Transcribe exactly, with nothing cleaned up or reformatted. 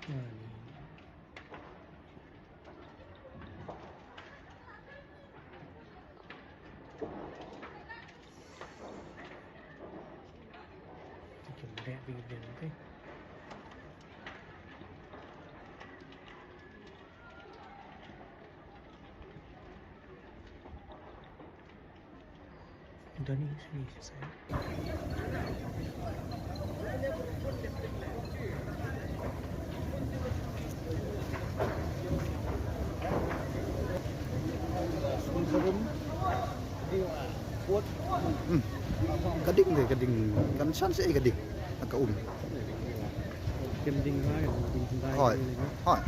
Hmm. Ka ding de, ka ding. Kan shan seh ka ding. Ka um. Hoi. Hoi.